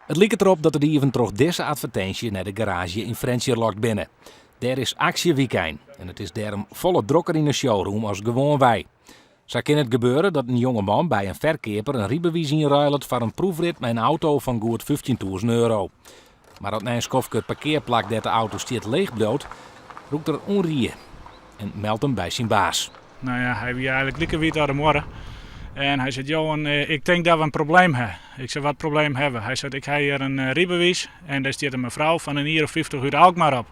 It liket derop dat de dieven troch dizze advertinsje nei de garaazje yn Frjentsjer lokt binne. Dêr is aksjewykein en it is dêrom folle drokker yn de showroom as gewoanwei. Sa kin it gebeure dat in jongeman by in ferkeaper in rydbewiis ynruilet foar in proefrit mei in auto fan goed 15.000 euro. Mar as nei in skoftke it parkearplak dêr't de auto stiet leech bliuwt, rûkt er ûnrie en meldt him by syn baas. Nou ja, hy wie eigenlik like wyt as de muorre. En hy seit, Johan, ik tink dat we in probleem ha. Ik sei, wat probleem ha we? Hy seit, ik ha hjir in rydbewiis en dêr stiet in mefrou fan in jier of 50 út Alkmaar op.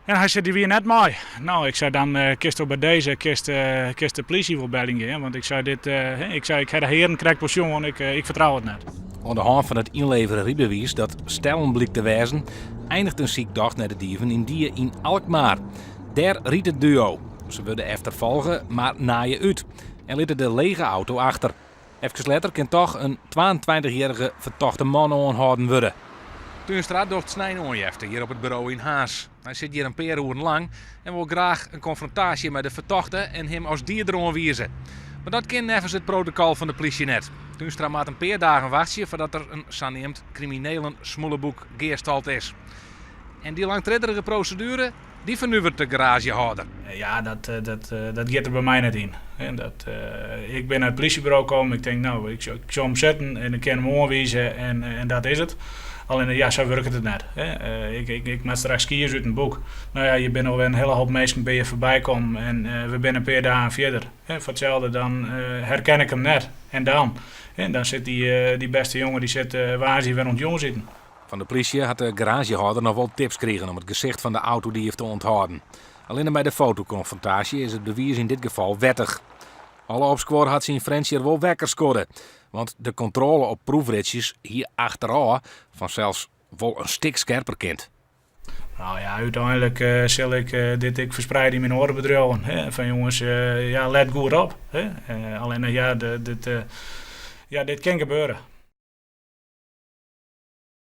En hy sei, dy wie net mei. No, ik sei, dan kinsto by dizze kinst, kinst de plysje wol beljen gean. Want ik sei, dit, ik sei, ik ha de hierren krekt wol sjoen, ik, ik fertrou it net. Oan de hân fan it ynlevere rydbewiis dat stellen blykt te wêzen, einiget in syktocht nei de dieven yndie yn Alkmaar. Dêr rydt it duo. Se wurde efterfolge, mar naaie út en litte de lege auto achter. Efkes letter kin toch in 22-jierrige fertochte man oanhâlden wurde. Tuinstra docht snein oanjefte hjir op it buro yn Harns. Hy sit hjir in pear oeren lang en wol graach in konfrontaasje mei de fertochte en him as dieder oanwize. Mar dat kin neffens it protokol fan de plysje net. Tuinstra moat in pear dagen wachtsje foardat der in saneamd kriminelen smoeleboek gearstald is. En dy langtredderige proseduere, dy fernuveret de garaazjehâlder. Ja, dat, dat, dat giet der by my net yn. Dat, ik bin nei it plysjeburo kommen, ik tink, no, ik sjoch him sitten en ik kin him oanwize en, en dat is it. Allinne, ja, sa wurket it net. Ik, ik, ik moat straks kieze út in boek. No ja, hjir binne alwer in hiele hoop minsken by je foarby kommen en we binne in pear dagen fierder. Foar itselde dan herken ik him net. En dan? Dan sit dy, dy bêste jonge dy sit woansdei wer oan it jûnsiten. Fan de plysje hat de garaazjehâlder noch wol tips krigen om it gesicht fan de autodief te ûnthâlden. Allinne by de fotokonfrontaasje is it bewiis yn dit gefal wettich. Alle opskuor hat se yn Frjentsjer wol wekker skodde, want de kontrôle op proefritsjes hie achterôf fansels wol in stik skerper kind. Nou ja, úteinlik sil ik dit ek ferspreide yn myn oare bedriuwen. Hè? Fan jonges, ja, let goed op. Hè? Allinne ja, dit, ja, dit kin gebeure.